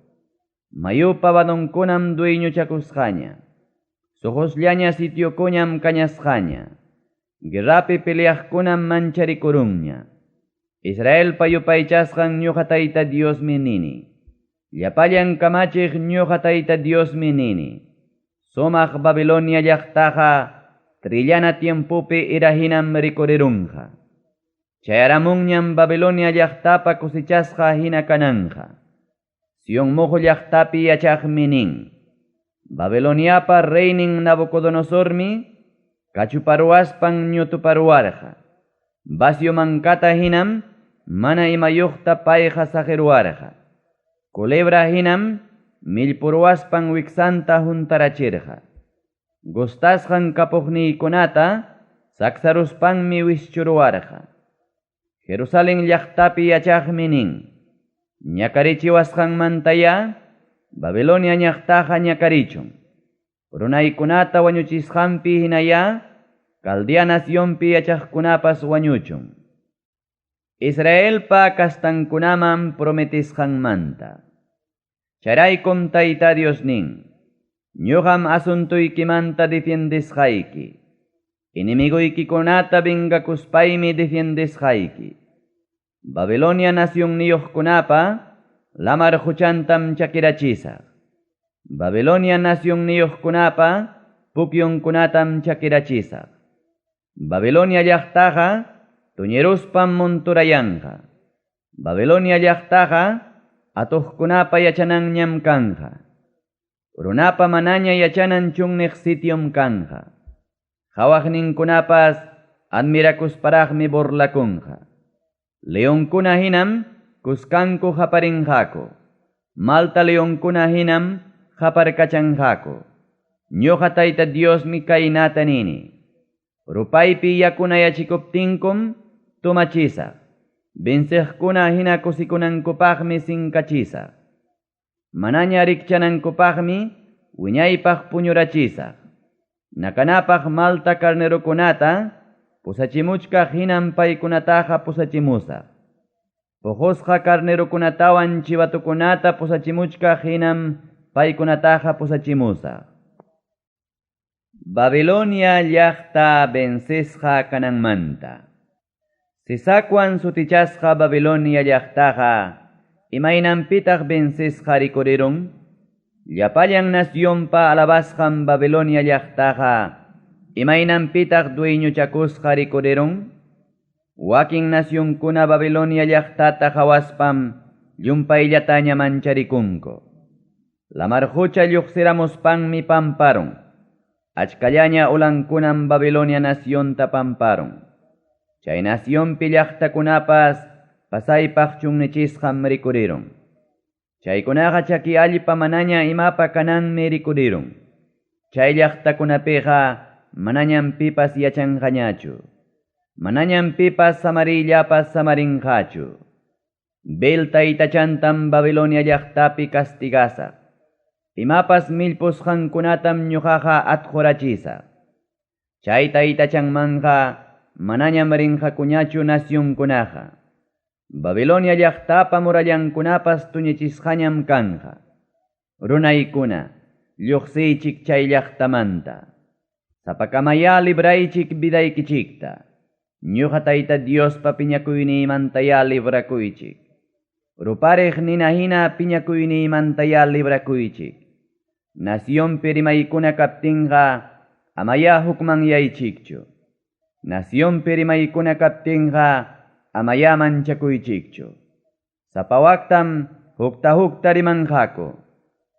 Mayupa vadonkunam dueñochakusqaña. Suqusllaña sitiokuñam kañasqaña. Guerrapi peleaqkunam mancharikurunña. Israelpa yupaychasqan ñuqa Tayta Diosmi nini. Llapallan kamachiq ñuqa Tayta Diosmi nini. Sumaq Babilonia llaqtaqa trillana tiempopi irahinam rikurirunqa. Chayaramunñam Babilonia llaqtapa cosechasqa hina kananja. Sion mojo llaqtapi yachaqmi nin. Babiloniapa reynin Nabucodonosormi kachuparuaspan ñutuparuarqa. Vacio mankata hinam mana imayuqta payqa saqiruarqa. Culebra hinam millpuruaspan wiksanta huntarachirqa. Gustasqan kapuqniykunata saksaruspanmi wischuruarqa. Jerusalén llaqtapi yachaqmi nin. Ñakarichiwasqanmantaya Babilonia llaqtaqa ñakarichun. Runaykunata wañuchisqanpi hinaya Caldea nacionpi yachaqkunapas wañuchun. Israelpa kastankunaman prometisqanmanta. Chayraykum Tayta Dios nin. Ñuqam asuntuykimanta defiendisqayki. Enemiguykikunata vengakuspaymi defiendisqayki. Babilonia nacionniyuqkunapa lamar quchantam chakirachisaq. Babilonia nacionniyuqkunapa pukyunkunatam chakirachisaq. Babilonia llaqtaqa tuñiruspam monturayanqa. Babilonia llaqtaqa atuqkunapa yachananñam kanja. Runapa manaña yachanan chunniq sitiom kanja. Qhawaqninkunapas admirakusparaqmi burlakunqa. Leonkuna hinam kuskanku qaparinqaku. Malta leonkuna hinam qaparkachanqaku. Ñuqa Tayta Diosmi kaynata nini. Rupaypi yakunayachikuptinkum tumachisaq. Venciqkuna hina kusikunankupaqmi sinkachisaq. Manaña rikchanankupaqmi wiñaypaq puñurachisaq. Nakanapaq malta carnerokunata pusachimuchkaq hinam paykunataqa pusachimusaq. Puqusqa carnerokunatawan chivatukunata pusachimuchkaq hinam paykunataqa pusachimusaq. Babilonia llaqta vencisqa kananmanta. Sisakwan sutichasqa Babilonia llaqtaqa imaynanpitaq vencisqa rikurirun? Llapallan nacionpa alabasqan Babilonia llaqtaqa imaynanpitaq dueñochakusqa rikurirun? Wakin nacionkuna Babilonia llaqtata qawaspam llumpayllataña mancharikunku. Lamar qucha lluqsiramuspanmi pamparun. Achkallaña ulankunam Babilonia nacionta pamparun. Chay nacionpi llaqtakunapas pasaypaq chunnichisqam rikurirun. Chaykunaqa chaki allpa manaña imapa kananmi rikurirun. Chay llaqtakunapiqa manañam pipas yachanqañachu. Manañam pipas samariyllapas samarinqachu. Bel taytachantam Babilonia llaqtapi castigasaq. Imapas millpusqankunatam ñuqaqa atqurachisaq. Chay taytachanmanqa manañam rinqakuñachu nacionkunaqa. Babilonia llaqtapa murallankunapas tuñichisqañam kanqa. Runaykuna, lluqsiychik chay llaqtamanta. Sapakamayá libraychik vidaykichikta. Ñuqa Tayta Diospa piñakuyniymantayá librakuychik. Rupariq nina hina piñakuyniymantayá librakuychik. Nacionpi rimaykuna kaptinqa amayá hukmanyaychikchu. Nacionpi rimaykuna kaptinqa amayá manchakuychikchu. Sapawaktam hukta hukta rimanqaku.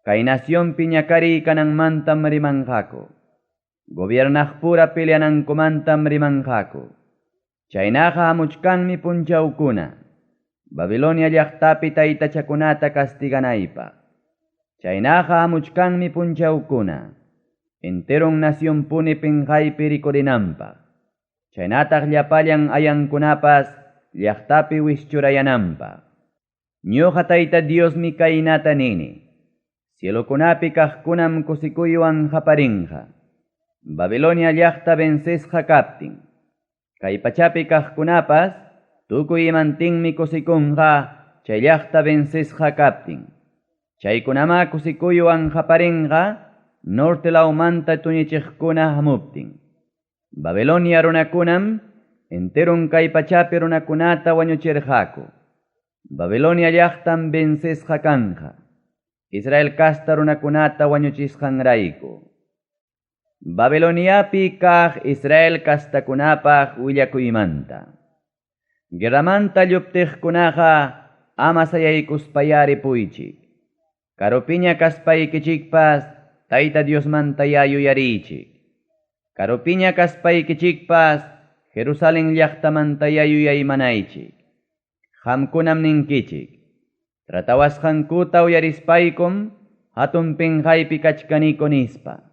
Kay nacionpi ñakariy kananmantam rimanqaku. Gobiernaqpura peleanankumantam rimanqaku. Chaynaqa hamuchkanmi punchawkuna. Babilonia llaqtapi taytachakunata castiganaypaq. Chaynaqa hamuchkanmi punchawkuna. Enteron nacionpuni pinqaypi rikurinanpaq. Chaynataq llapallan ayankunapas llaqtapi wischurayananpaq. Ñuqa Tayta Diosmi kaynata nini. Cielokunapi kaqkunam kusikuywan qaparinqa. Babilonia llaqta vencesqa kaptin. Kay pachapi kaqkunapas tukuy imantinmi kusikunqa chay llaqta vencesqa kaptin. Chaykunama kusikuywan qaparinqa norte lawmanta tuñichiqkuna hamuptin. Babilonia runakunam enteron kay pachapi runakunata wañuchirqaku. Babilonia llaqtam vencesqa kanqa. Israel kasta runakunata wañuchisqanrayku. Babiloniapi kaq Israel kastakunapaq willakuymanta. Guerramanta lluptiqkunaqa ama sayaykuspaya ripuychik. Karupiña kaspaykichikpas Tayta Diosmantaya yuyariychik. Karupiña kaspaykichikpas Jerusalén llaqtamantaya yuyaymanaychik. Qamkunam ninkichik. Tratawasqankuta uyarispaykum hatun pinqaypi kachkaniko nispa.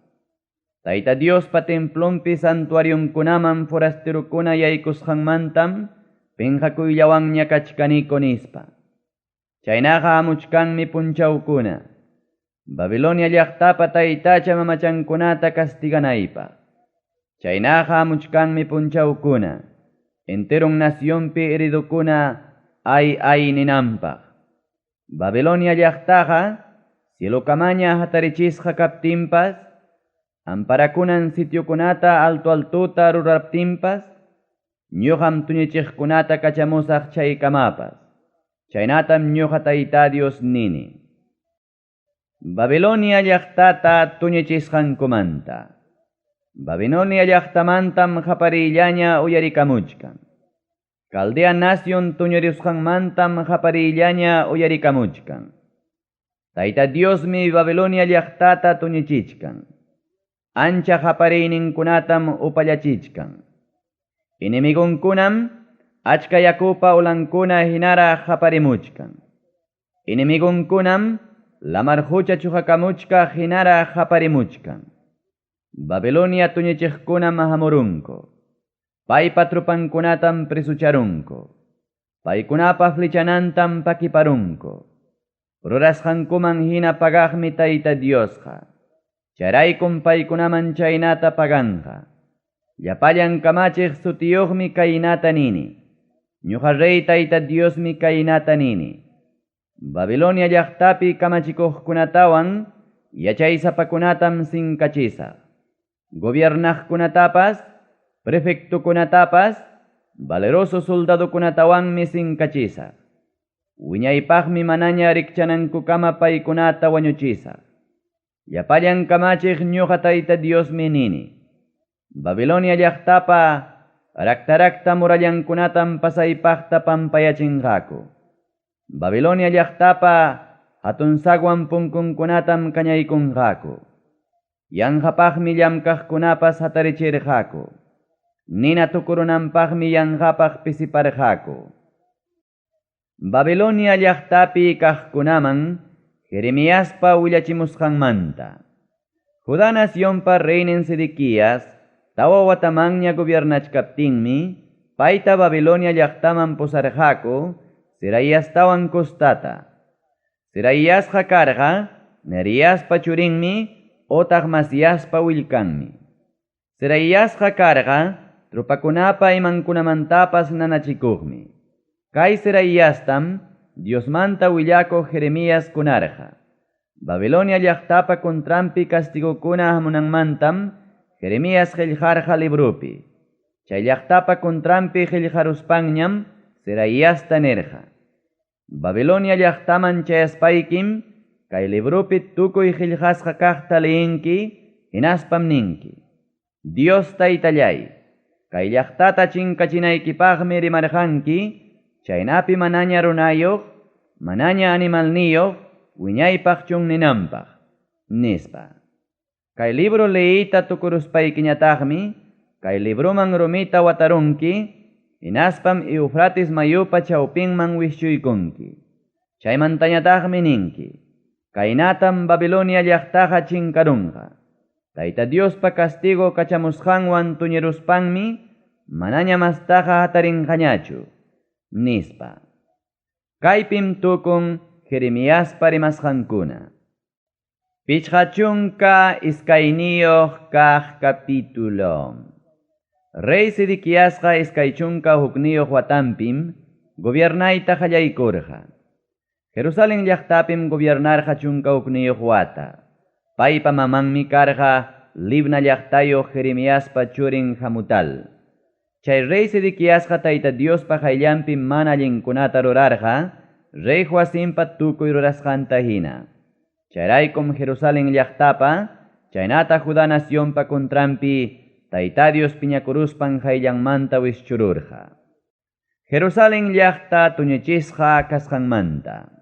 Tayta Diospa templonpi santuarionkunaman forasterokuna yaykusqanmantam pinqakuyllawanña kachkaniko nispa. Chaynaqa hamuchkanmi punchawkuna. Babilonia llaqtapa taytacha mamachankunata castiganaypaq. Chaynaqa hamuchkanmi punchawkuna. Enteron nacionpi heridokuna ay ay ninanpaq. Babilonia llaqtaqa cielokamaña hatarichisqa kaptinpas, amparakunan sitiokunata alto altuta ruraptinpas, ñuqam tuñichiqkunata kachamusaq chaykamapas. Chaynatam ñuqa Tayta Dios nini. Babilonia llaqtata tuñichisqankumanta. Babilonia llaqtamantam qapariyllaña uyarikamuchkan. Caldea nación tuñirusqanmantam qapariyllaña uyarikamuchkan. Tayta Diosmi Babilonia llaqtata tuñichichkan. Ancha qapariyninkunatam upallachichkan. Enemigonkunam achka yakupa ulankuna hinaraq qaparimuchkan. Enemigonkunam lamar qucha chuqakamuchkaq hinaraq qaparimuchkan. Babilonia tuñichiqkunam hamurunku. Paypa trupankunatam presucharunku. Paykunapa flechanantam pakiparunku. Rurasqankuman hina pagaqmi Tayta Diosqa. Chayraykum paykunaman chaynata paganqa. Llapallan kamachiq sutiyuqmi kaynata nini. Ñuqa rey Tayta Diosmi kaynata nini. Babilonia llaqtapi kamachikuqkunatawan yachaysapakunatam sinkachisaq. Gobiernaqkunatapas, prefectokunatapas, valeroso soldadokunatawanmi sinkachisaq. Wiñaypaqmi manaña rikchanankukama paykunata wañuchisaq. Llapallan kamachiq ñuqa Tayta Diosmi nini. Babilonia llaqtapa raktarakta murallankunatam pasaypaqta pampayachinqaku. Babilonia llaqtapa hatun sagwan punkunkunatam kañaykunqaku. Yanqapaqmi llamkaqkunapas hatarichirqaku. Nina tukurunanpaqmi yanqapaq pisiparqaku. Babilonia llaqtapi kaqkunaman Jeremiaspa willachimusqanmanta. Judá nacionpa reynin Sedequías tawa watamanña gobiernachkaptinmi payta Babilonia llaqtaman pusarqaku Seraiastawan kostata. Seraiasqa karqa Neriaspa churinmi otaq Masiaspa willkanmi. Seraiasqa karqa tropakunapa imankunamantapas nanachikuqmi. Kay Seraiastam Diosmanta willakuq Jeremías kunarqa. Babilonia llaqtapa contranpi castigokuna hamunanmantam Jeremías qellqarqa libropi. Chay llaqtapa contranpi qellqaruspanñam Seraiasta nirqa: Babilonia llaqtaman chayaspaykim kay libropi tukuy qellqasqa kaqta leenki, hinaspam ninki: Dios taytallay, kay llaqtata chinkachinaykipaqmi rimarqanki, chaynapi manaña runayuq, manaña animalniyuq, wiñaypaq chunninanpaq, nispa. Kay libro leeyta tukuruspaykiñataqmi, kay libroman rumita watarunki, hinaspam Eufrates mayupa chawpinman wischuykunki. Chaymantañataqmi ninki: Kaynatam Babilonia llaqtaqa chinkarunqa. Tayta Diospa castigo kachamusqanwan tuñiruspanmi manaña mastaqa hatarinqañachu, nispa. Kaypim tukun Jeremiaspa rimasqankuna. 52 kaq capítulo. Rey Sedequiasqa 21 watanpim gobiernayta qallaykurqa. Jerusalén llaqtapim gobiernarqa 11 wata. Paypa mamanmi karqa Libna llaqtayuq Jeremiaspa churin Hamutal. Chay rey Sedequiasqa Tayta Diospa qayllanpi mana allinkunata rurarqa, rey Joacimpa tukuy rurasqanta hina. Chayraykum Jerusalén llaqtapa, chaynata Judá nacionpa contranpi Tayta Dios piñakuruspan qayllanmanta wischururqa. Jerusalén llaqta tuñichisqa kasqanmanta.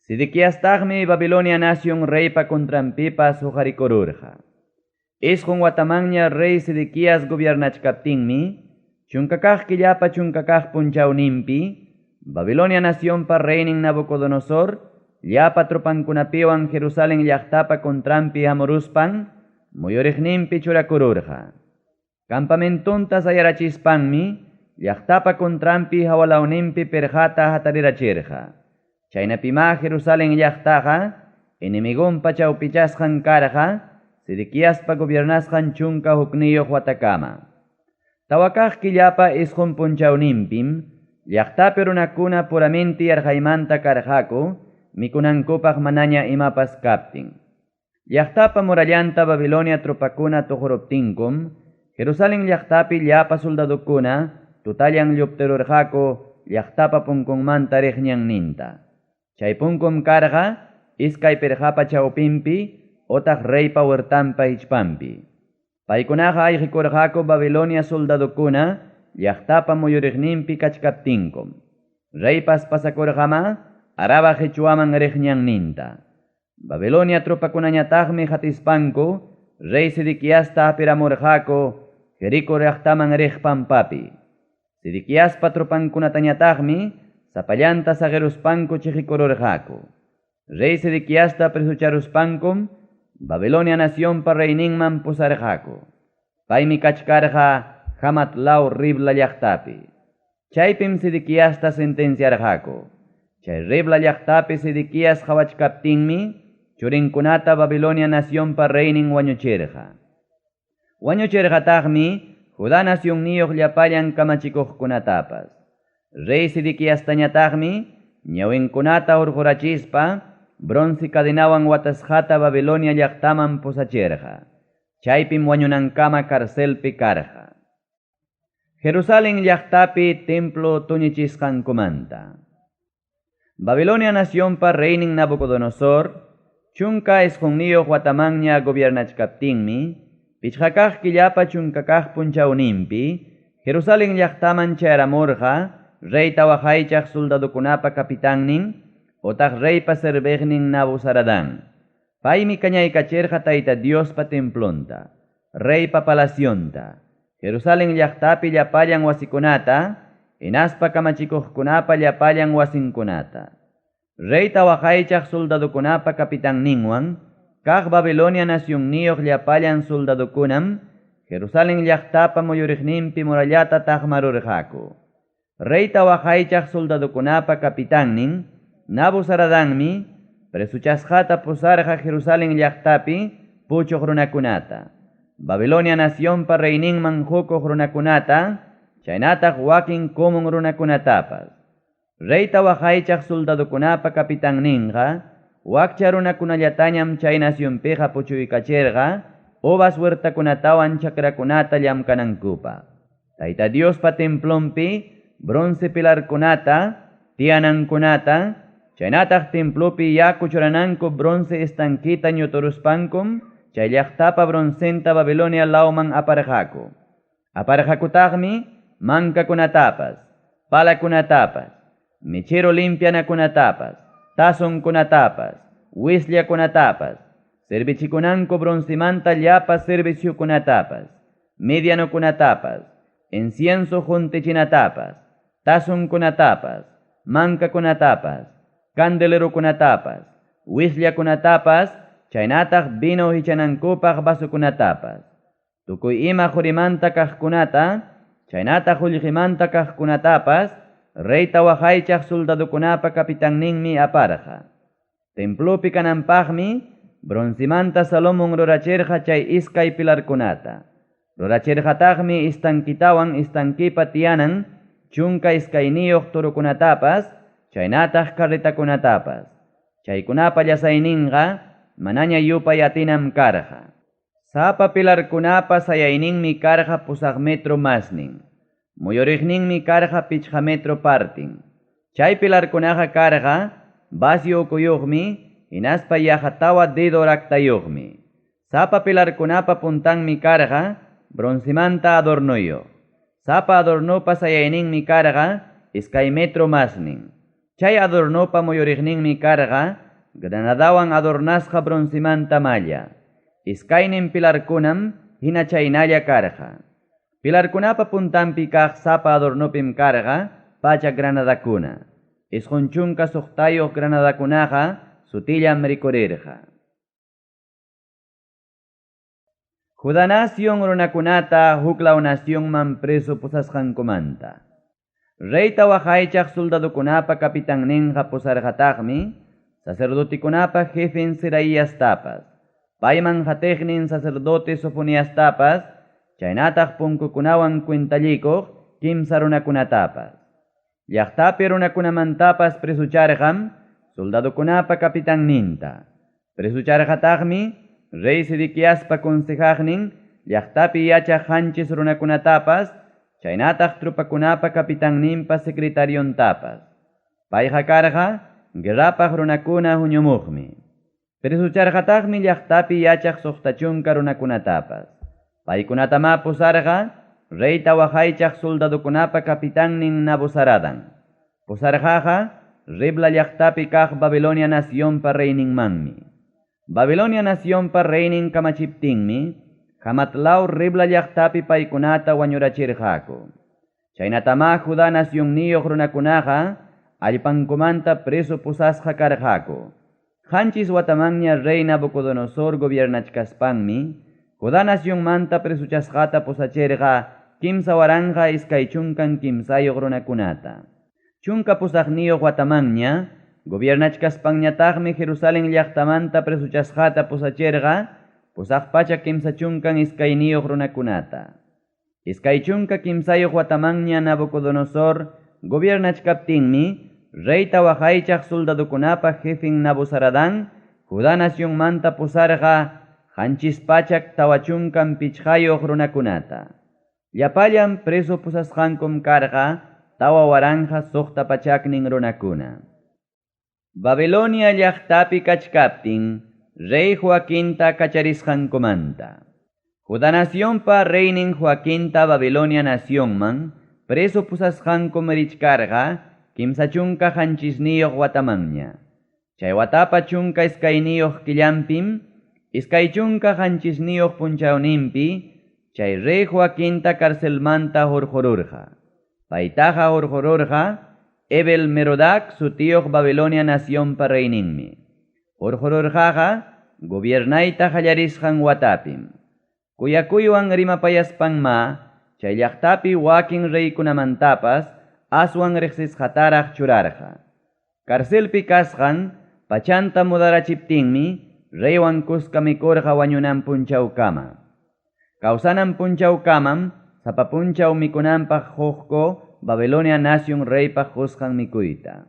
Sedequiastaqmi Babilonia nación reypa contranpipas huqarikururqa. 9 watamanña rey Sedequías gobiernachkaptinmi, 10 kaq killapa 10 kaq punchawninpi, Babilonia nacionpa reynin Nabucodonosor, llapa tropankunapiwan Jerusalén llaqtapa contranpi hamuruspan, muyuriqninpi churakururqa. Campamentonta sayarachispanmi, llaqtapa contranpi hawalawninpi perqata hatarirachirqa. Chaynapimá Jerusalén llaqtaqa, enemigonpa chawpichasqan karqa, Sedequiaspa gobiernasqan 11 watakama. 4 kaq killapa 9 punchawninpim, llaqtapi runakuna puramente yarqaymanta karqaku, mikunankupaq manaña imapas kaptin. Llaqtapa murallanta Babilonia tropakuna tuquruptinkum, Jerusalén llaqtapi llapa soldadokuna tutallan lluptirurqaku llaqtapa punkunmanta riq ñanninta. Chay punkum karqa iskay pirqapa chawpinpi otaq reypa huertanpa hichpanpi. Paykunaqa ayqikurqaku Babilonia soldadokuna llaqtapa muyuriqninpi kachkaptinkum. Reypas pasakurqama Araba qichwaman riq ñanninta. Babilonia tropakunañataqmi hatispanku rey Sedequiasta hapiramurqaku Jericó llaqtaman riq pampapi. Sedequiaspa tropankunatañataqmi sapallanta saqiruspanku chiqikururqaku. Rey Sedequiasta presucharuspankum Babilonia nacionpa reyninman pusarqaku. Paymi kachkarqa Hamat law Ribla llaqtapi. Chaypim Sedequiasta sentenciarqaku. Chay Ribla llaqtapi Sedequías qawachkaptinmi churinkunata Babilonia nacionpa reynin wañuchirqa. Wañuchirqataqmi Judá nacionniyuq llapallan kamachikuqkunatapas. Rey Sedequiastañataqmi ñawinkunata hurqurachispa bronce cadenawan watasqata Babilonia llaqtaman pusachirqa. Chaypim wañunankama carcelpi karqa. Jerusalén llaqtapi templo tuñichisqankumanta. Babilonia nacionpa reynin Nabucodonosor, 19 watamanña gobiernachkaptinmi, 5 kaq killapa 10 kaq punchawninpi, Jerusalén llaqtaman chayaramurqa, reyta waqaychaq soldadokunapa kapitannin, otaq reypa serviqnin Nabuzaradán. Paymi kañaykachirqa Tayta Diospa templonta, reypa palacionta, Jerusalén llaqtapi llapallan wasikunata, hinaspa kamachikuqkunapa llapallan wasinkunata. Reyta waqaychaq soldadokunapa kapitanninwan, kaq Babilonia nacionniyuq llapallan soldadokunam, Jerusalén llaqtapa muyuriqninpi murallata taqmarurqaku. Reyta waqaychaq soldadokunapa kapitannin, Nabuzaradanmi, presochasqata pusarqa Jerusalen llaqtapi puchuq runakunata, Babilonia nacionpa reyninman hukuq runakunata, chaynataq wakin comun runakunatapas. Reyta waqaychaq soldadokunapa kapitanninqa, wakcha runakunallatañam chay nacionpiqa puchuykachirqa, uvas huertakunatawan chakrakunata llamkanankupaq. Tayta Diospa templonpi bronce pilarkunata, tiyanankunata, chaynataq templopi yaku churananku bronce estanquita ñuturuspankum, chay llaqtapa broncenta Babilonia lawman aparqaku. Aparqakutaqmi mankakunatapas, palakunatapas, mechero limpianakunatapas, tazonkunatapas, wisllakunatapas, servichikunanku broncemanta llapa serviciokunatapas, medianokunatapas, incienso juntichinatapas, tazonkunatapas, mankakunatapas, candelerokunatapas, wisllakunatapas, chaynataq vino hichanankupaq vasokunatapas. Tukuy ima qurimanta kaqkunata, chaynataq qullqimanta kaqkunatapas, reyta waqaychaq soldadokunapa kapitanninmi aparqa. Templopi kananpaqmi broncemanta Salomón rurachirqa chay iskay pilarkunata. Rurachirqataqmi estanquitawan estanquipa tiyanan 12 torokunatapas, chaynataq carretakunatapas. Chaykunapa llasayninqa manaña yupay atinam karqa. Sapa pilarkunapa sayayninmi karqa 8 metro masnin. Muyuriqninmi karqa 5 metro partin. Chay pilarkunaqa karqa vacío ukuyuqmi, hinaspa yaqa 4 dedo raktayuqmi. Sapa pilarkunapa puntanmi karqa broncemanta adornuyuq. Sapa adornupa sayayninmi karqa 2 metro masnin. Chay adornupa muyuriqninmi karqa granadawan adornasqa broncemanta malla. Iskaynin pilarkunam hina chaynalla karqa. Pilarkunapa puntanpi kaq sapa adornupim karqa 100 granadakuna. 96 granadakunaqa sutillam rikurirqa. Judá nación runakunata huklaw nacionman preso pusasqankumanta. Reyta waqaychaq soldadokunapa kapitanninqa pusarqataqmi sacerdotekunapa jefen Seraíastapas, payman qatiqnin sacerdote Sofoniastapas, chaynataq punkukunawan cuentallikuq kimsa runakunatapas. Llaqtapi runakunamantapas presucharqam soldadokunapa kapitanninta. Presucharqataqmi rey Sedequiaspa consejaqnin llaqtapi yachaq 7 runakunatapas, chaynataq tropakunapa kapitanninpa secretariontapas. Payqa karqa guerrapaq runakuna huñumuqmi. Presucharqataqmi llaqtapi yachaq 60 runakunatapas. Paykunatama pusarqa reyta waqaychaq soldadokunapa kapitannin Nabuzaradan. Pusarqaqa Ribla llaqtapi kaq Babilonia nacionpa reyninmanmi. Babilonia nacionpa reynin kamachiptinmi, Hamatlaw Ribla llaqtapi paykunata wañurachirqaku. Chaynatama Judá nacionniyuq runakunaqa allpankumanta preso pusasqa karqaku. 7 watamanña rey Nabucodonosor gobiernachkaspanmi, Judá nacionmanta presochasqata pusachirqa 3023 runakunata. 18 watamanña gobiernachkaspanñataqmi Jerusalén llaqtamanta presochasqata pusachirqa 832 runakunata. 23 watamanña Nabucodonosor gobiernachkaptinmi reyta waqaychaq soldadokunapa jefen Nabuzaradan Judá nacionmanta pusarqa 745 runakunata. Llapallan preso pusasqankum karqa 4600 runakuna. Babilonia llaqtapi kachkaptin rey Joaquinta kacharisqankumanta. Judá nacionpa reynin Joaquinta Babilonia nacionman preso pusasqankum richkarqa 37 watamanña. Chay watapa 12 killanpim 27 punchawninpi chay rey Joaquinta carcelmanta hurqururqa. Paytaqa hurqururqa Ebel Merodac sutiyuq Babilonia nacionpa reyninmi. Hurqururqaqa gobiernayta qallarisqan watapim. Kuyakuywan rimapayaspanma chay llaqtapi wakin reykunamantapas aswan riqsisqataraq churarqa. Carcelpi kasqan Pachanta mudarachiptinmi reywan kuska mikurqa wañunan punchawkama. Kawsanan punchawkamam sapa punchaw mikunanpaq qoqku Babilonia nacion reypa qosqan mikuyta.